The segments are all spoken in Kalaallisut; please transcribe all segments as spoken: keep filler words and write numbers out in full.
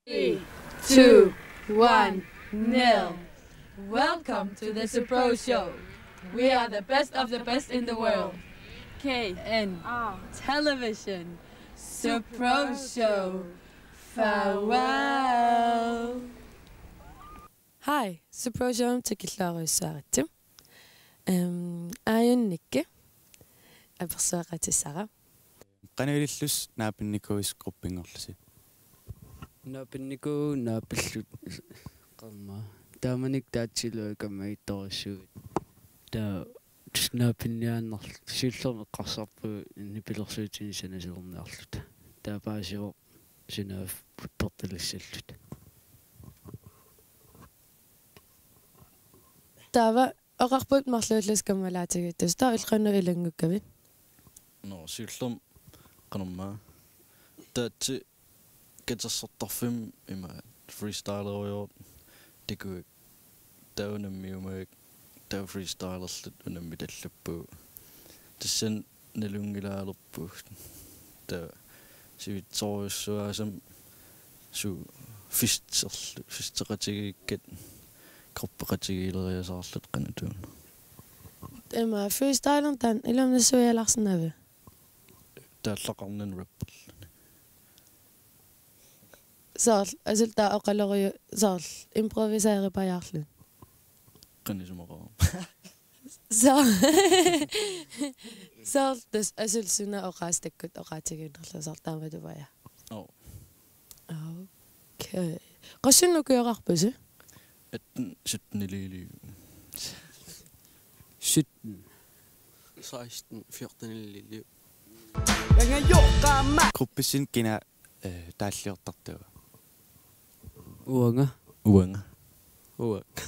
Three, two, one, nil. Welcome to the Supro Show. We are the best of the best in the world. K N R Television. Supro Show. Farewell. Hi, Supro Show tikilluarujussuaritsi. Em, aajunnikke apersuaqatissara. Qanoq ilillusi naapinnikuuisi gruppinngorlusi? Naapinnikuuvugut naapilluta, qanormaa. Taamanikkut taatsilu kammagiittorujussuuvugut. Taava tassa naapinniaannarluta, siullermik eqqarsarpugut nipilersuutinik sanasoorniarluta. Taava paasivoq sunaaffa uppertalissalluta. Taava oqarput marluullusi kammalaatigiittusi. Taava illit qanoq ilanngukkavit? Nå, siullermik qanormaa. Taatsi katersortarfimmi ima freestylerujoortoq tikuik. Taava unammiumagakku, taava freestylerluta unammitallappugut. Tassani nalunngilaalerpugut. Taava sivitsorujussuaasami suu festerlu, festeqatigiikkatta gruppeqatigiileriasaarluta qanoq tuuna. Ima freestylerneq taanna ilumut nassuialaarsinnaaviuk? Taallaqarnani rapperluni. Soorlu, asuli taava oqalorujuk, soorlu, improviseeripajaarluni. Qanoq isumaqarama. Soorlu. Soorlu tassa asuli suna oqaaseq taakku oqaatigiinnerlugu soorlu taamatut paja. Oo. Okay. Qassinik ukioqarpisi? Atten, sytten iliiliu. Sytten. Seksten, fjorten iliiliu. Gruppissimi kina, eh, taalliortartuua? Uanga. Uanga. Uanga.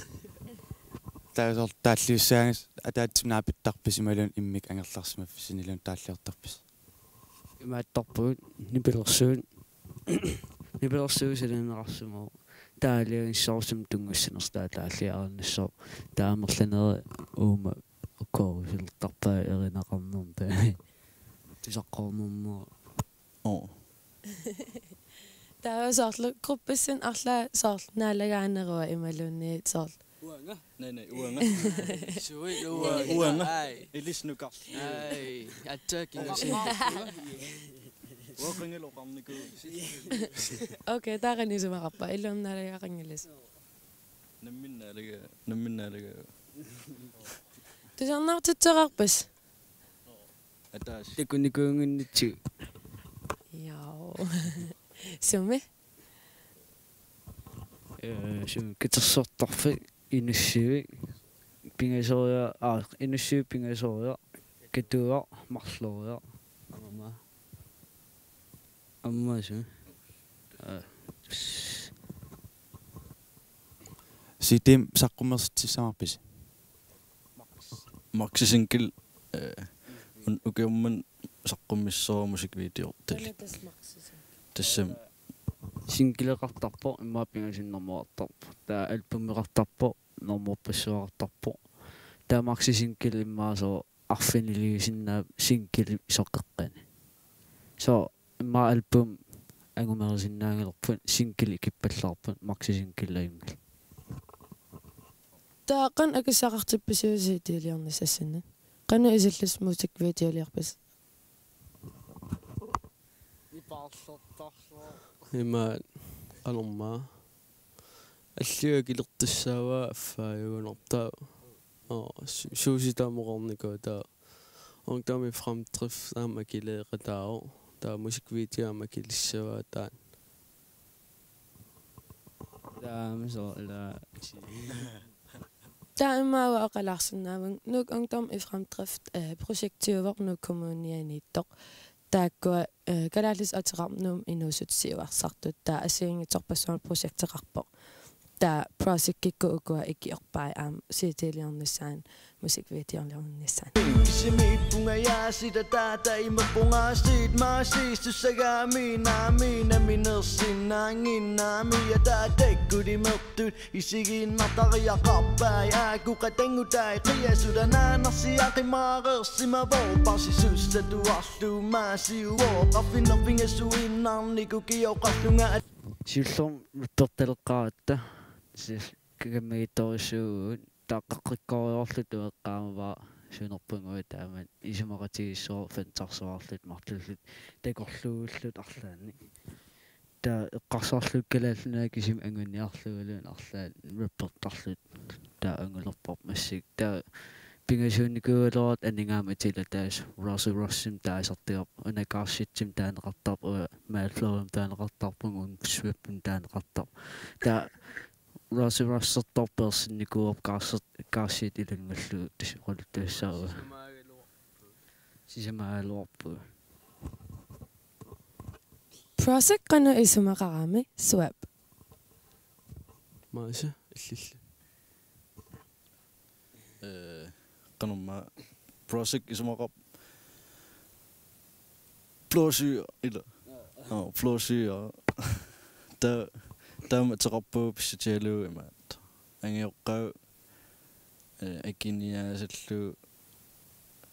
Taava soorlu taalliussaagassat ataatsimik naapittarpisi imaluunniit immikkut angerlarsimaffissi imaluunniit taalliortarpisi? Imaattarpugut nipilersuut. Nipilersuut sananeqarsimavoq. Taava aalajangissaartumik tunngassunersoq taava taalliarinnassaaq. Taava amerlanerit uuma ukkorusilertarpaat erinaqarnermut taava. Tusaqqornermut. Oo. Taava soorlu gruppissimi arlaat soorlu naalagaanerua imaluunniit soorlu. Uanga. Nei, nei, uanga. Sui uanga. Uanga. Ai. Ilissi nukarleq. Ai, attack ilusi. Uanga qangali oqarnikuuvoq. Okay, taava qanoq isumaqarpa? Ilumut naalagaqanngilasi. Nammineq naalaga, nammineq naalaga. Tusarnaartitseqarpisi? Ataaseq. Takunikuunnginnatsigu. Joo. Sumi? Eh, sumi katersortarfik, inussivik, pingasoriaq, aa, inussivik pingasoriaq, katuaq, marloriaq. Aamma. Aamma sumi. Aa. C D-mik saqqummersitsissavarpisi? Maxi single, eh, un-, ukioq manna saqqummissaaq musikvideortalik. Tassami. Singleqartarpoq, immaqa pingasunnermut oqartarpoq. Taava albumeqartarpoq, normuorpassuaqartarpoq. Taava maxi single immaqa soorlu arfiniliusinnaavoq single soqeqqani. Soorlu immaqa album angumerisinnaanngilarput, single ikippallaarput, maxi single ajunngilaq. Taava qanoq akissaqartippisiuk C D-liornissassinnik? Qanoq isillusi musikvideoliorpisi? Ipaarlertarlu. Ima qanormaa. Alliup akilertussaavaa affaajugunarpoq. Oo, su-, Suusi taama oqarnikuuvoq taava. Ungdom i Fremdrift aamma akileeqataavoq. Taava musikvideo aamma akilissavaa taanna. Taava soorlu ila. Taava immaqa oqalaarsinnaavunga Nuuk Ungdom i Fremdrift, eh, projektiuvoq Nuuk Kommunianiittoq. Taakkua, eh, kalaallisut ateqarneq Nuummi inuussutissat siuarsartut. Taava assigiinngitsorpassuarnik projekteqarpoq. Taava projektikkut ukua ikiorpai aamma C D-liornissaanut, musikvideoliornissaanut. Isimiippunga yaasita taata imerpunga siit maasiissussagaami naami naminersinnaannginnami ja taava takkulimertut isigiinnartariaqarpai aaku qatanngutai qiasut anaanarsiaq qimaarersimavoq parsisussatuarlugu maasiuvoq qaffinnerpingasuinnarniku kioqarlunga. Siullermik rappertaleqqaaratta. Sis-, kammagittorujussuuvugut, taava qeqqikkorujoorluta eqqaamavara sunerpaguit, taama isumaqatigiissuarput fansarsuarluta marlulluta takorluuilluta arlaannik. Taava eqqarsarluta Kalaallit Nunaat kisimi anguniarluguluunniit arlaannik rappertarluta, taava angulerparput massakkut. Taava pingasuunnikuugaluarutta aningaasat atilik ataaseq Russell Rushimik taasartagarput, una Karshitsimik taaneqartarpoq, uanga Mad Flow-mik taaneqartarpunga, una Swift-imik taaneqartarpoq. Taava Russell Rushimik peersinnikuuarput, Karshit, Karshit ilanngullugit, tassa oqaluttuassagaluarpara. Sisamaagaluarpunga. Project qanoq isumaqarami, Swap? Maase, illillu. Eh, qanormaa, Project isumaqarpoq Blå Skyer, ila. Aa, Blå Skyer. Taava, taama ateqarpugut pissutigalugu imaattoq. Angajoqqaavi, eh, akiniaasallugu,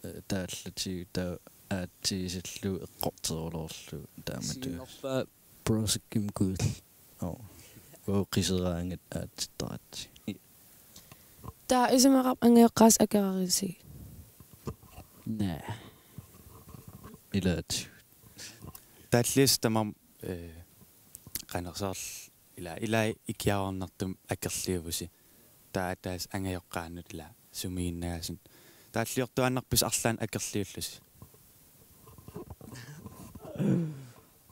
eh, taallatigu, taava aatsiisallugu eqqorteruloorlugu, taama tassa. Siunerpaaq Projectimik kuullugu. Oo. Uagut qiseraangat aatsittaratsigit. Taava isumaqarpa angajoqqaasi akerarisigit? Naa. Ilaatigut. Taalliassat tamarmik, eh, qanoq soorlu ila, ilai ikiaroornartumik akerliuvusi. Taava tassa angajoqqaannut ila sumiginnaasunut. Taalliortuaannarpisi arlaannik akerliullusi?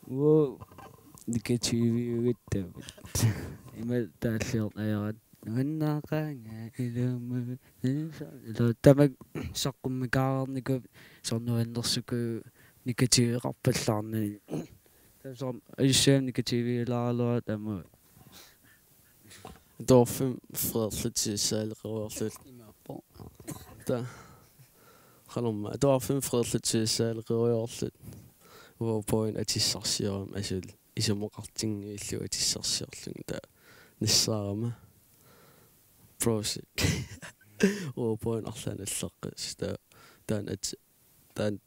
Uagut nikativiugatta. Ima taalliorneq ajoratta. Nuannaaqaanga ilumut. Ila tamakku saqqummikaareernikuupput, soorlu nuannersuugut nikativeqarpallaarnagit. Taava soorlu ajussaanik nikativiulaaraluarutta aamma. Atuarfimmi freerluta saassaaleqerujoorluta. Imaappoq. Taava. Qanormaa, atuarfimmi freerluta saassaaleqerujoorluta. Uagut point atissarsiorama asuli. Isumaqartinngivillugu atissarsiorlunga, taava nassaarama. Project. Uagut point arlaannik allaqqavoq. Taava, taanna at-, taanna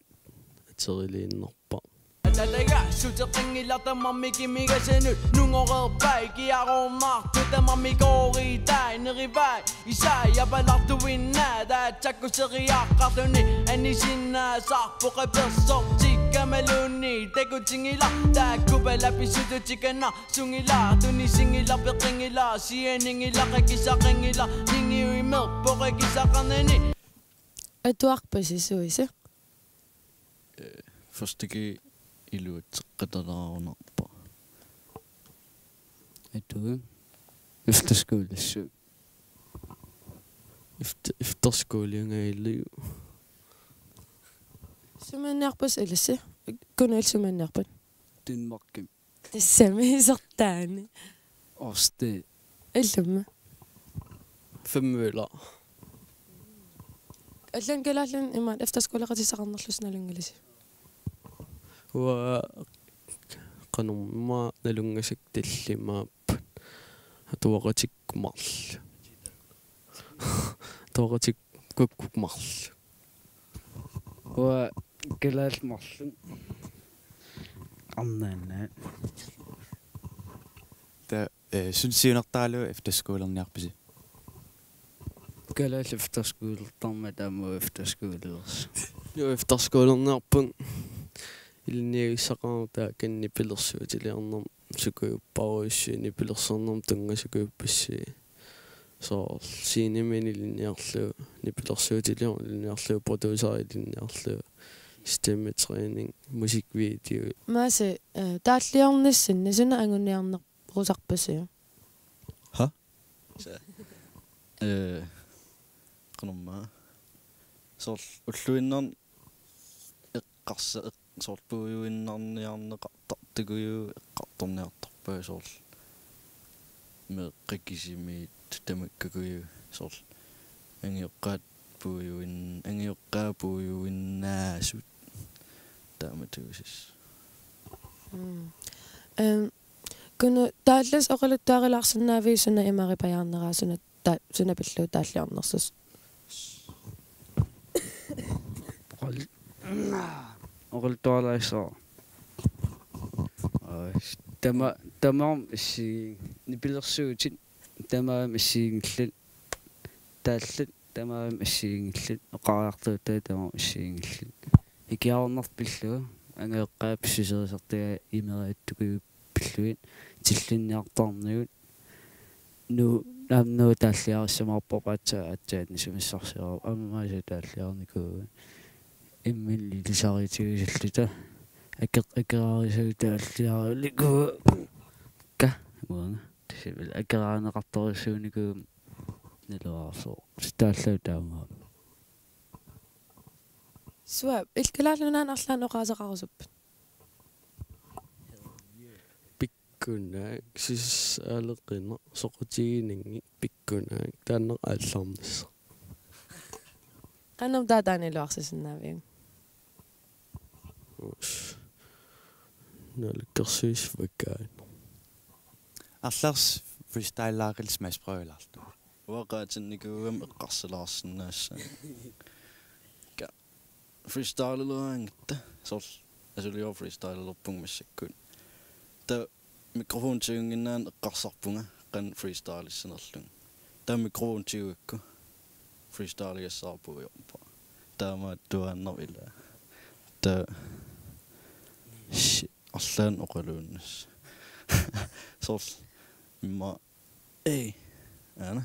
ateriliinnarpara. Atataga suteqanngilaq tamarmik kimigasanut, nungoreerpai kiaroornaartut tamarmik kooritai nerivai. Isai apalartuinnaat aatsaat kuseriaqqarluni, anisinnaasarpoq apersortikkamalunni. Takutinngilaq taakku pala pisutut tikanarsunngilaq, tunisinngilaq peqinngilaq, sianinngilaq akisaqanngilaq, ningiuimerpoq akisaqarnani. Atuarpasi suisa? Eh, første G iluatseqatalaarunarpara. Atuga. Efterskolassu. Efter-, efterskoliungajalu. Sumiinniarpisi ilissi? Kunuillu sumiinniarpat? Danmarkimi. Tassami isertaani. Ørsted. Illimmi? Fem Møller. Allan kalaallan imaat efterskoleqatissaqarnerlusi nalunngilasi? Uanga qanormaa nalunngisakka tallimaapput. Atuaqatikka marluk. Atuaqatikka kukkut marluk. Uanga kalaallit marluk. Arnaannaat. Taava, eh, suut siunertaralugu efterskolerniarpisi? Kalaallit efterskolertarmata aamma efterskoleersugut. Uanga efterskolerniarpunga, ilinniagissaqarama taava kannipilersuutiliornerma sukujuppassuit, nipilersornermut tunngasut sukujuppassuit. Soorlu scenemi ilinniarlugu, nipilersuutiliorneq ilinniarlugu, produceri ilinniarlugu, stemmetræning, musikvideo. Maase, eh, taalliornissinni suna anguniarnerusarpisiuk? Ha? Sa-, eh, qanormaa. Soorlu ulluinnarni eqqarsa-, eq-, soorlu puiuinnarniarneqartartukujuit eqqartorniartarpaat soorlu meeqqat kisimiittut tamakkuuguit soorlu angajoqqaat puiuin-, angajoqqaat puiuinnaasut taamatuussaaq. Mm. Ehm, Kuno, taallassi oqaluttuarilaarsinnaaviuk suna imaripajaarneraa, suna ta-, suna pillugu taalliornersusi? Oqal-, oqaluttuarilaassaaq. Aa, tama-, Tamarmik assi-, nipilersuutit tamarmik assigiinngillat, taallat tamarmik assigiinngillat, oqariartuutaat tamarmik assigiinngillat. Ikiaroornartoq pillugu, angajoqqaat pissuserisartagaat imeriartukkut pillugit, tillinniartarnigut, nu-, aamma Nuup taalliarissamaarpoq, aatsaat, aatsaat nisumissarsiorpoq, aamma Maasap taalliarnikuuvugut. Imminut ilisaritigisalluta. Akeq-, akeraarisavut taalliarinikuuakka. Uanga. Tassa ila akeraarineqartorujussuunikuugama naluara sooq. Taallat taamaappoq. Suap, illit Kalaallit Nunaanni arlaannik oqaaseqarusuppit? Pikkunaak, sisaaleqineq, soqutiginanngik, pikkunaak, taanna aallarnissaq. Qanoq taava taanna iluarsisinnaaviuk? Uus. Naalakkersuissuakkaat. Arlaat freestyleeqillutit smash prøvelaarlutit. Uanga oqaatiginikuugama eqqarsilaarsinnaassaanga. Ka-, freestyleleraangatta. Soorlu asuli uanga freestylerpunga massakkut. Taava mikrofoni tigunnginnerani eqqarsarpunga qanoq freestylissinerlunga. Taava mikrofoni tigugakku freestyligassaarpunga, ajorpara. Taamaattuaannarpoq ilaa. Taava shi-, arlaannik oqaluunnassaq. Soorlu immaqa: "Ei, aana.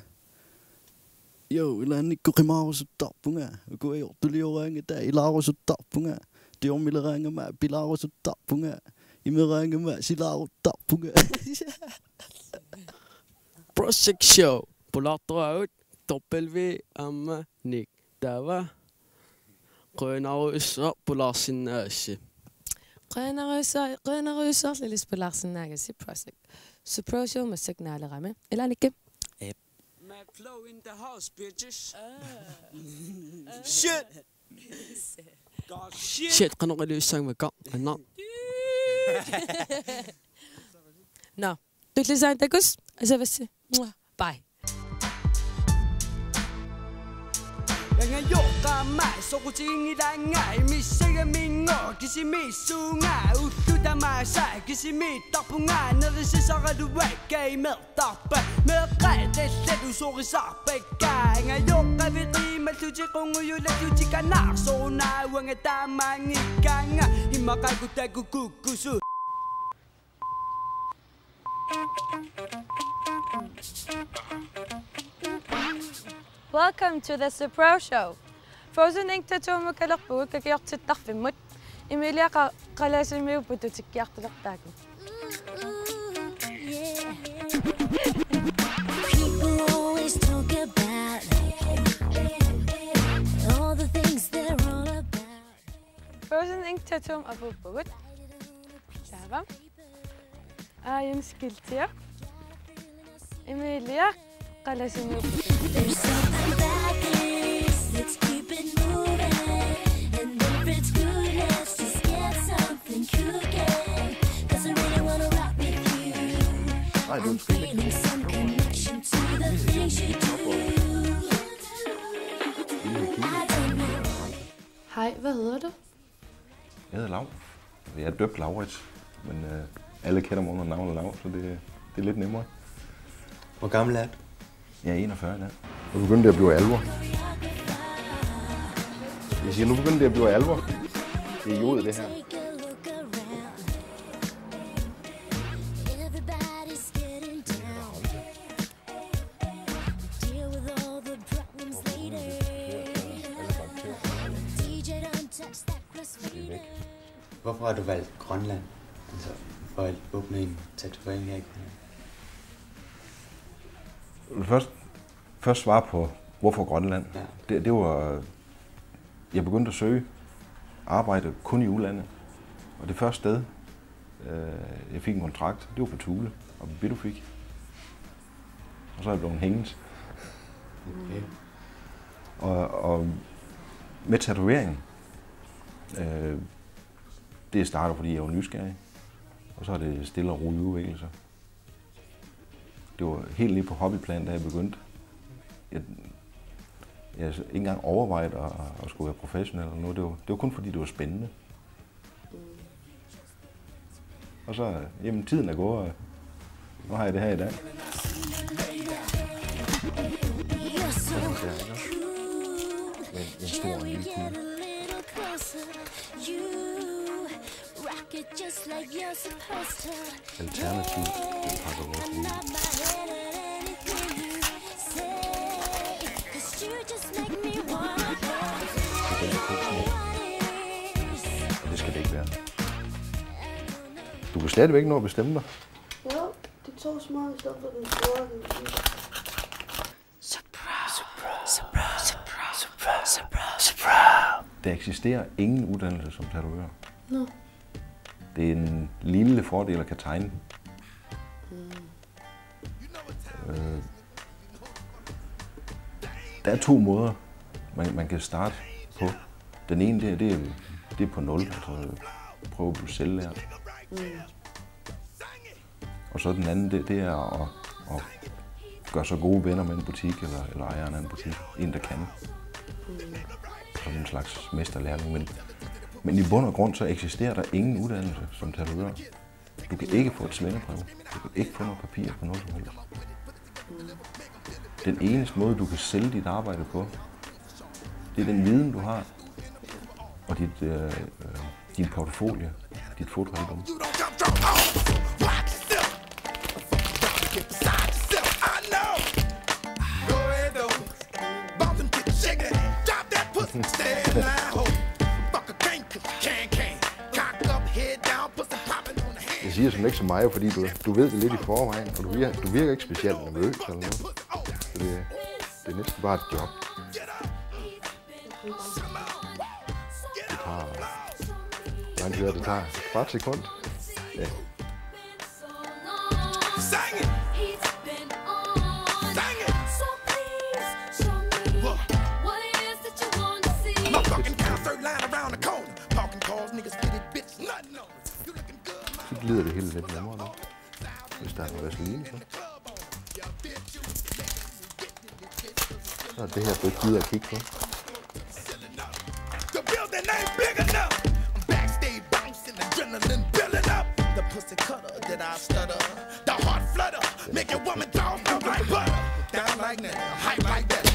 Jo, ilaannikkut qimaarusuttarpunga. Uku ajortulioraangata ilaarusuttarpunga. Tiormileraangama pilaarusuttarpunga. Imeraangama silaaruttarpunga." Project Show. Pulaartoraagut Torpel V aamma Nick. Taava qujanarujussuaq pulaarsinnaagassi. Qujanarujussuaq, qujanarujussuarlu ilissi pulaarsinnaagassi Project. Supro Show massakkut naalerami. Ilaa, Nick? Yep. Mad Flow in the house, bitches. Shit. God shit. Shit, qanoq iliussaanga makka. Anna. Nå. Tulliani takuss', asavassi. Mua. Bye. Angajoqqaama soqutiginngilaannga, imissagaminngooq kisimiissuunga, ullut tamaasa kisimiittarpunga, nerisasaraluakka imertarpat, meeqqat allat usorisarpakka, angajoqqaavit qiimallutik qungujulallutik, kanaarsoruna uanga taamaanngikkaannga, immaqa kutakkukkusut. Welcome to the Supro Show. Frozen Ink Tattoomiukalerpugut kakiortittarfimmut. Emilia qa-, qalasimiupput pututikkiartulertaagut. People always talk about all the things they're all about. Frozen Ink Tattoomiupput pututikkiartulertaagut. Taava. Aajuna skiltia. Emilia qalasimiupput. There's something about this, let's keep it moving. And if it's good, let's just get something cooking. 'Cause I really wanna rock with you. I'm feeling some connection to the things you do. I don't know. Hej, hvad hedder du? Jeg hedder Lav. Jeg er døbt Laurits, men øh, alle kender mig under navnet Lav, så det, det er lidt nemmere. Hvor gammel er du? Jeg er enogfyrre i dag. Nu begynder det at blive alvor. Jeg siger, nu begynder det at blive alvor. Det er jod, det her. Deal with all the problems later. D J, don't touch that crispy. Hvorfor har du valgt Grønland? Altså, for at åbne en tatovering her i Grønland? Først, først svare på, hvorfor Grønland? Ja. Det, det var, jeg begyndte at søge arbejde kun i udlandet. Og det første sted, øh, jeg fik en kontrakt, det var på Thule, og på Pituffik. Og så er jeg blevet hængende. Okay. Og, og med tatovering, øh, det startede, fordi jeg var nysgerrig. Og så har det stille og roligt udviklet sig. Det var helt nede på hobbyplan, da jeg begyndte. Jeg, jeg har ikke engang overvejet at, at skulle være professionel eller noget. Det var, det var kun, fordi det var spændende. Og så, jamen, tiden er gået, og Nu har jeg det her i dag. You're so Med en stor og en lille kugle. You rock it just like you're supposed to. Alternativt, den pakker godt ud. Not my head at anything you say, 'cause you just make me wanna Det er den, jeg køber sådan. what it is. Og det skal det ikke være. Du kan stadigvæk nå at bestemme dig. Jo, de to små i stedet for den store. Den Der eksisterer ingen uddannelse som tatovør. Nå. Det er en lille fordel at kan tegne. Øh, der er to måder, man, man kan starte på. Den ene, det er, det er, det er på nul, altså prøve at blive selvlært. Og så den anden, det, det er at, at gøre sig gode venner med en butik, eller, eller ejeren af en butik. En, der kan. Som en slags mesterlærling. Men, men i bund og grund, så eksisterer der ingen uddannelse som tatovør. Du kan ikke få et svendebrev. Du kan ikke få noget papir på noget som helst. Den eneste måde, du kan sælge dit arbejde på, det er den viden, du har, og dit, øh, øh, din portfolio, dit fotoalbum. You don't jump, jump, oh, watch yourself. Gotta get beside yourself, I know. Go ahead, though. Bounce and get shaking. Drop that pussy, stay in line, ho. Fuck a king, 'cause you can, can. Cock up, head down, pussy popping on the hand. Jeg siger sådan ikke så meget, fordi du, du ved det lidt i forvejen, og du virker, du virker ikke specielt nervøs eller noget. Så det, det er næsten bare et job. Get up. Come on. Get Det on. tager, hvor lang tid er det, det tager? Et kvart sekund? Ja. Sing it. Sing it. Motherfucking concert line around the corner. Parking cars, niggas get it, bitch, nothing on it. You looking good, Så glider det hele lidt nemmere nu. Hvis der er noget vaseline på. Så er det her, du ikke gider at kigge på. The building ain't big enough. I'm backstage bouncing, adrenaline building up. The pussy cutter that I stutter. The heart flutter. Make a woman talk, talk like butter. Down like that, hype like that.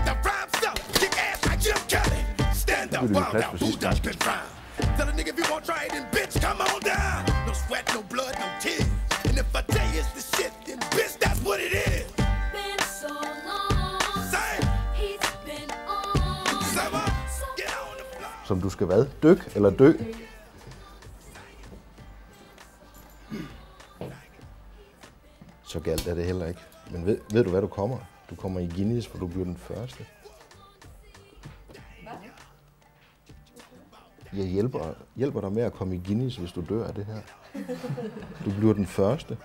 The rhyme stuff, kick ass like Jim Kelly. Stand up, Vil du wild plads out, på who sidste done gang? been trying? Tell a nigga if you gon' try it, then bitch, come on down. No sweat, no blood, no tears. And if I tell you it's the shit, then bitch, that's what it is. Been so long. Say, He's been on. say what? Get on the floor. Som du skal hvad? Dyk eller dø? Så galt er det heller ikke. Men ved, ved du, hvad du kommer? Du kommer i Guinness, for du bliver den første. Jeg hjælper, hjælper dig med at komme i Guinness, hvis du dør af det her. Du bliver den første.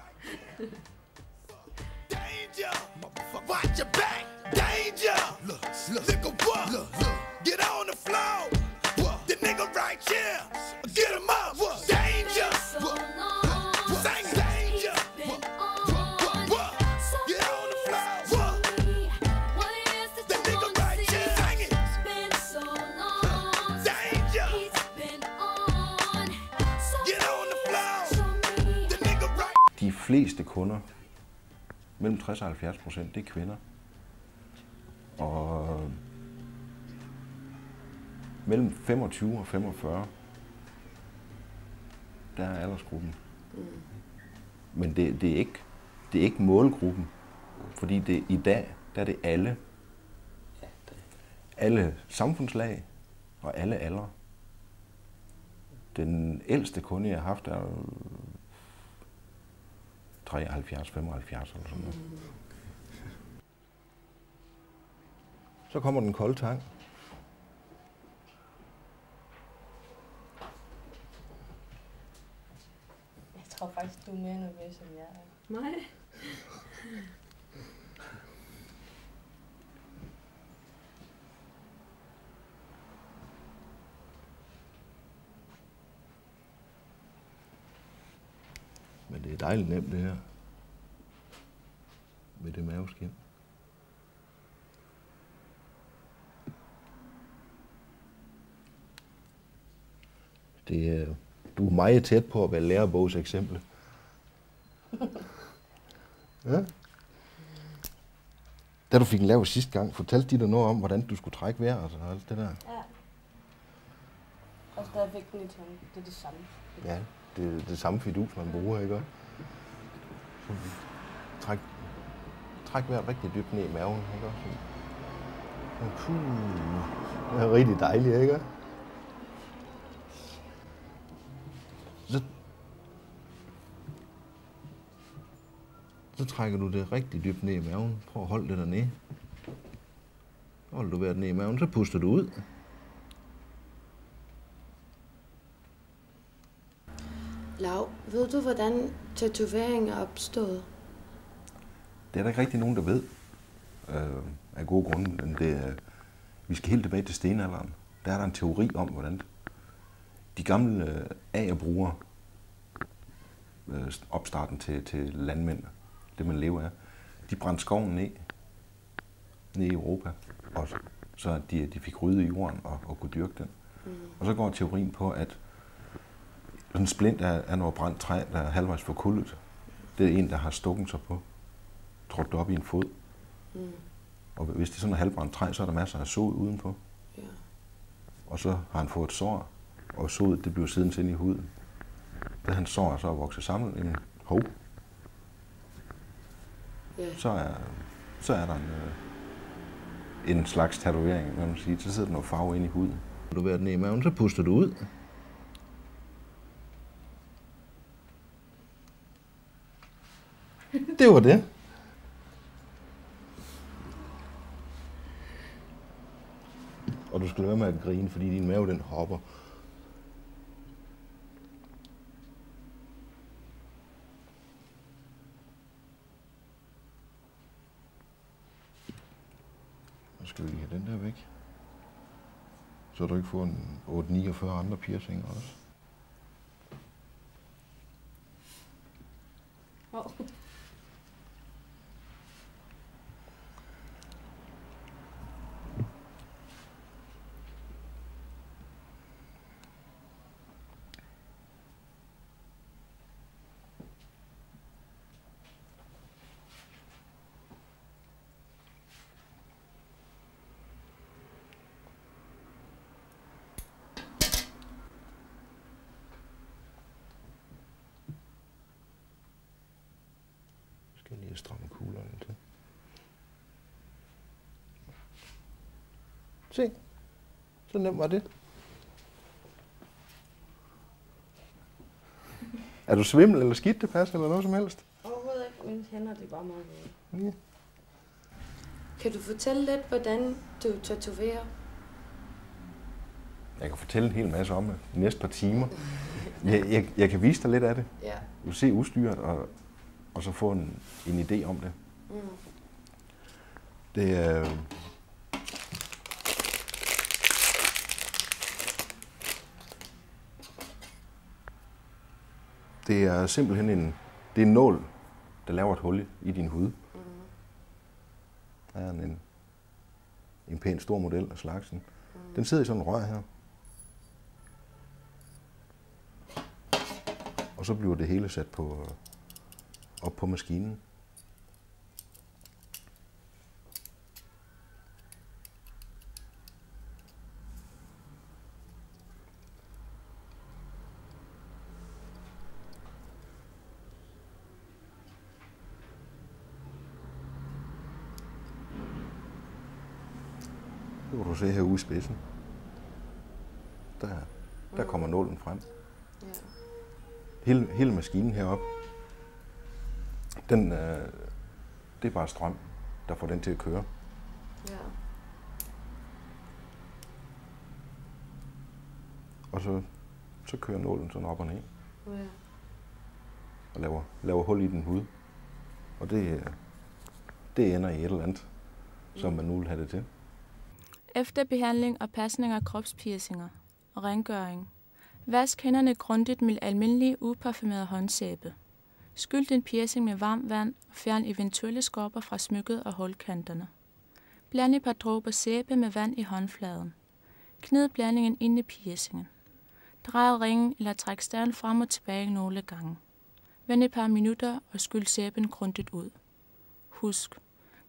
Danger, motherfucker. Watch your back. Danger. Look, look, look at what? Look, look. Get on the floor. What? The nigga right here. Get him up. What? Danger. What? What? What? Sing danger. What? What? What? What? Get on the floor. What? The nigga right here. Sing it. Danger. Get on the floor. The nigga right. De fleste kunder, mellem tres og halvfjerds procent, det er kvinder. Og mellem femogtyve og femogfyrre, der er aldersgruppen. Men det, det, er ikke, det er ikke målgruppen, fordi det, i dag, der er det alle. Alle samfundslag og alle aldre. Den ældste kunde, jeg har haft, er treoghalvfjerds, femoghalvfjerds eller sådan noget. Så kommer den kolde tang. Jeg tror faktisk, du er mere nervøs, end jeg er. Nej. Men det er dejligt nemt, det her. Med det maveskin. Det er, du er meget tæt på at være lærebogs eksempel. Ja. Da du fik den lavet sidste gang, fortalte de dig noget om, hvordan du skulle trække vejret og alt det der? Ja. Og stadigvæk den i tønden. Det er det samme. Ja, det er det samme fidus, man bruger, ikke også? Så træk, træk vejret rigtig dybt ned i maven, ikke også? Sådan, puh. Det er rigtig dejligt, ikke også? Så, så trækker du det rigtig dybt ned i maven. Prøv at holde det dernede. Holder du vejret ned i maven, så puster du ud. Lau, ved du, hvordan tatovering er opstået? Det er der ikke rigtig nogen, der ved. Øh, af gode grunde. Men det er, vi skal helt tilbage til stenalderen. Der er der en teori om, hvordan de gamle øh, agerbrugere, øh, opstarten til, til landmænd, det man lever af, de brændte skoven ned, ned i Europa, og så at de, de fik ryddet jorden og, og kunne dyrke den. Mm. Og så går teorien på, at sådan en splint er, er noget brændt træ, der er halvvejs forkullet. Det er en, der har stukket sig på, trådt op i en fod. Mm. Og hvis det er sådan et halvbrændt træ, så er der masser af sod udenpå. Ja. Og så har han fået et sår, og sodet, det bliver siddende inde i huden. Da hans sår så er vokset sammen, jamen, hov, ja, så er, så er der en, øh, en slags tatovering, hvad man siger. Så sidder der noget farve inde i huden. Du ved, den er i maven, så puster du ud. Det var det. Og du skal lade være med at grine, fordi din mave, den hopper. Så skal vi lige have den der væk. Så du ikke får en otte niogfyrre andre piercinger også. Oh. Skal jeg lige stramme kuglerne til. Se, så nemt var det. Er du svimmel eller skidt tilpas eller noget som helst? Overhovedet ikke. Mine hænder, det er bare meget gode. Ja. Kan du fortælle lidt, hvordan du tatoverer? Jeg kan fortælle en hel masse om det de næste par timer. Jeg, jeg, jeg kan vise dig lidt af det. Ja. Du kan se udstyret og, og så få en, en idé om det. Mm. Det er... Det er simpelthen en, det er en nål, der laver et hul i din hud. Mm. Der er en, en pæn stor model af slagsen. Mm. Den sidder i sådan en rør her. Og så bliver det hele sat på, op på maskinen. Nu kan du se herude i spidsen. Der, der kommer nålen frem. Ja. Hele, hele maskinen heroppe, den, øh, det er bare strøm, der får den til at køre. Ja. Og så, så kører nålen sådan op og ned Ja. og laver, laver hul i din hud. Og det, øh, det ender i et eller andet, som man nu vil have det til. Efter behandling og pasning af kropspiercinger og rengøring, vask hænderne grundigt med almindelig uparfumeret håndsæbe. Skyld din piercing med varmt vand og fjern eventuelle skorper fra smykket og hulkanterne. Bland et par dråber sæbe med vand i håndfladen. Gnid blandingen ind i piercingen. Drej ringen eller træk stæren frem og tilbage nogle gange. Vent et par minutter og skyld sæben grundigt ud. Husk,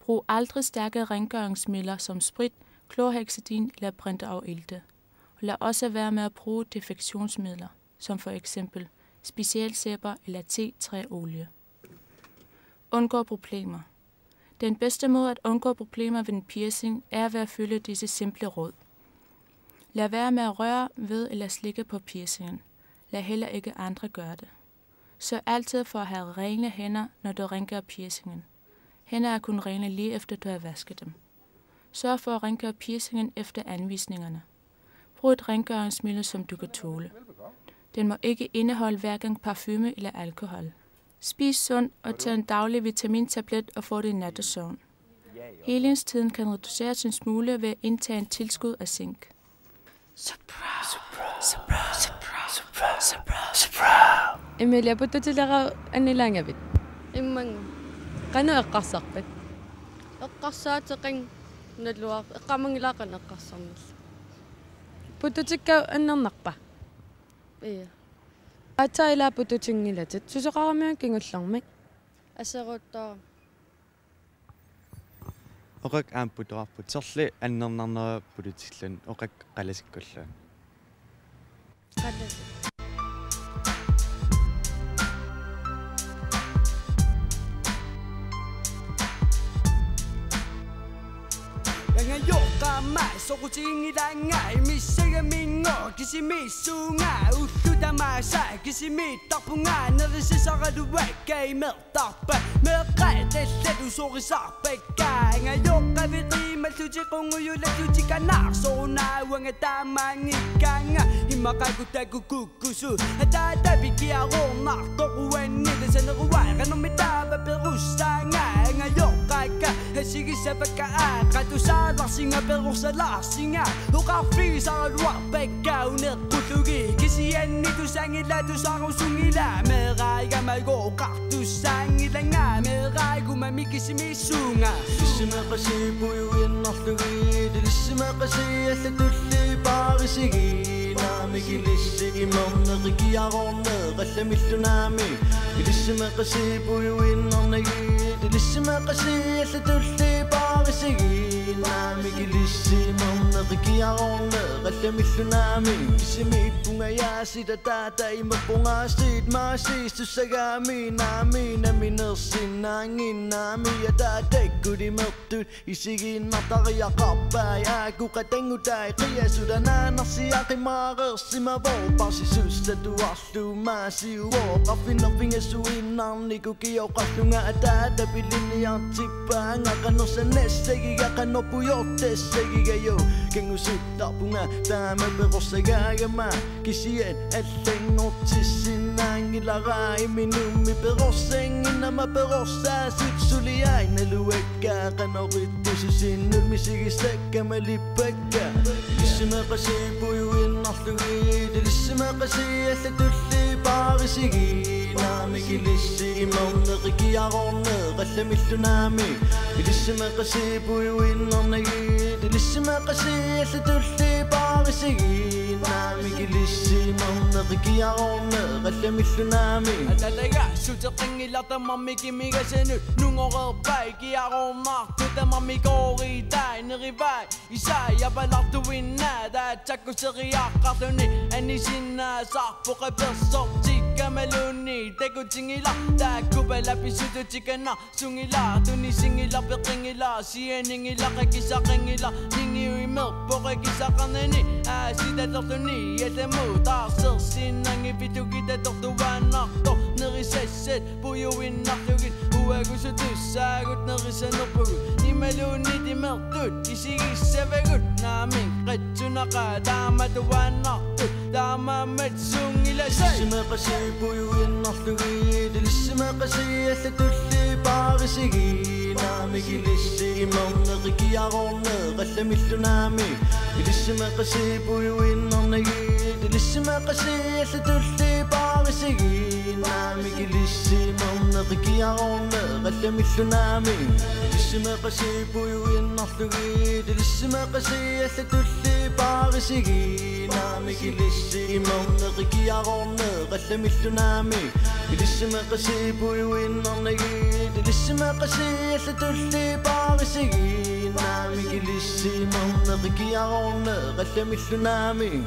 brug aldrig stærke rengøringsmidler som sprit, chlorhexidin eller brændt af ilte. Og lad også være med at bruge defektionsmidler, som for eksempel specialsæber eller T tre-olie. Undgå problemer. Den bedste måde at undgå problemer ved en piercing er ved at følge disse simple råd. Lad være med at røre ved eller slikke på piercingen. Lad heller ikke andre gøre det. Sørg altid for at have rene hænder, når du rengør piercingen. Hænder er kun rene lige efter du har vasket dem. Sørg for at rengøre piercingen efter anvisningerne. Brug et rengøringsmiddel, som du kan tåle. Den må ikke indeholde hverken parfume eller alkohol. Spis sundt og tag en daglig vitamintablet og få din nattesøvn. Helingstiden kan reduceres en smule ved at indtage en tilskud af zink. Emilia, puttutileq annilaangavit? Immanngu. Qanoq eqqarsarpit? Eqqarsaateqanngilaq, eqqaamanngilara qanoq eqqarsarnillugu. Puttutikka annernarpa? Ia. Aatsaat ilaa puttutinngilatit. Susoqaramiuk kingullermik? Aserortaa. Oqarpoq aamma putoqarput. Sorleq annernarnera puttutilluni. Oqarpoq qalasikkulluunniit. Qalasik. Angajoqqaama soqutiginngilaannga imissagaminngooq kisimiissuunga ullut tamaasa kisimiittarpunga nerisasaraluakka imeq tarpa meeqqat allat usorisarpakka angajoqqaviit qiimallutik qungujulallutik anaarsoruna uanga taamaanngikkaannga immaqa kutakkukukkusu ataatap ikiaroornartoq uannit saneruai qanormi taava perussaanga angajoqqaakka asigissavakka aaqqat tusaalarsinga perorsalaarsinga oqarfigisaraluarpakka uneqqullugit kisianni tusaanngilaq tusarusunngilaq meeraagama oqartussaanngilanga meeraagumami kisimiissuunga. Ilissimaqasii pujuinnarlugit, ilissimaqasii allatulli paarisigit, naamik ilissi imerneq ikiaroorneq allamillu naamik. Ilissimaqasii pujuinnarnagit, ilissimaqasii allatulli paarisigit, naamik ilissi imerneq ikiaroorneq allamillu naamik. Kisimiippunga jaasita taata imerpunga siit maasiissussagami naamik naminersinnaannginnami ataatakkut imertut isigiinnartariaqarpai aaku qatanngutai qiasut anaanarsiaq qimaareersimavoq parsisussatuarlugu maasiuvoq oqarfineq pingasuinnarniku kioqarlunga ataatap ilinniartippaanga qanorsaannassagigaq qanorpujoortassagigaq jo kanngusuttarpunga taama perorsagaagama kisianni allanngortissinnaanngilara imminummi perorsaannginnama perorsaasut suli aajnaluakka qanoq ittususinnut misigisakka malippakka. Ilissimaqasii pujuinnarlugit, ilissimaqasii allatulli paarisigit, naamik ilissi imerneq ikiaroorneq allamillu naamik. Ilissimaqasii pujuinnarnagit, ilissimaqasii allatulli paarisigit, naamik ilissi imerneq ikiaroorneq allamillu naamik. Atataga suteqanngilaq tamarmik imigasanut nungoreerpai ikiaroornartut tamarmik kooritai nerivai isai apalartuinnaat aatsaat kuseriaqqarluni anisinnaasarpoq qapersortikkamaluunniit takutinngilaq taakkupalapisututikana sungilaartuni sinngilaq peqinngilaq sianinngilaqa kisaqanngilaq ningiuimerpoq kisaqarnani aasitalerluni allamut taarsersinnanngivittugi tatortuaannartoq nerisassat pujuinnarlugit uagusutussaagut nerisanerpugut imaluunniit imertut isigissavagut naamik qatsunaqaat taamatuaannartut taamaammat sunngilasai. Ilissimaqasii pujuinnarlugit, ilissimaqasii allatulli paarisigit, naamik ilissi imerneq ikiaroorneq allamillu naamik. Ilissimaqasii pujuinnarnagit, ilissimaqasii allatulli paarisigit, naamik ilissi imerneq ikiaroorneq allamillu naamik. Ilissimaqasii pujuinnarlugit, ilissimaqasii allatulli paarisigit, naamik ilissi imerneq ikiaroorneq allamillu naamik. Ilissimaqasii pujuinnarnagit, Ilissimeqasiit allatulli paarisigiinnaamik, ilissimaarneq ikiaroorneq allamillu naamik.